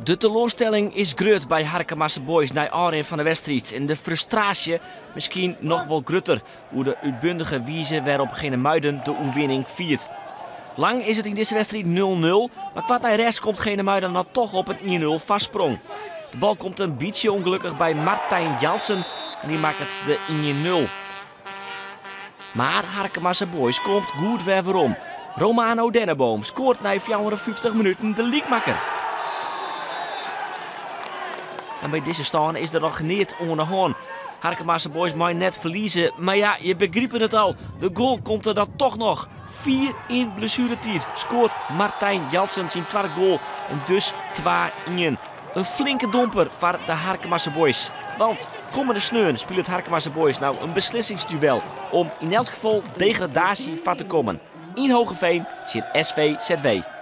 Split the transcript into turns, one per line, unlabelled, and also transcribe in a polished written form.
De teloarstelling is grut by Harkemase Boys nei ôfrin fan de wedstriid en de frustraasje miskien noch wol grutter oer de útbundige wize wêrop Genemuiden de oerwinning fiert. Lang is it yn dizze wedstriid 0-0, mar koart nei rêst komt Genemuiden dan toch op in 1-0 foarsprong. De bal komt in bytsje ûngelokkich by Martijn Jansen en dy makket de 1-0. Mar Harkemase Boys komt goed wer werom. Romano Denneboom skoart nei 54 minuten de lykmakker. En by dizze stân is der noch neat oan de hân. Harkemase Boys mei net ferlieze, mar ja, je begripe it al. De goal komt der dan toch noch. Fier yn blessueretiid skoart Martijn Jansen syn twadde goal en dus 2-1. In flinke domper foar de Harkemase Boys. Want kommende sneon spilet Harkemase Boys no in beslissingsduel om yn elts gefal degradaasje foar te kommen. Yn Hoogeveen tsjin SVZW.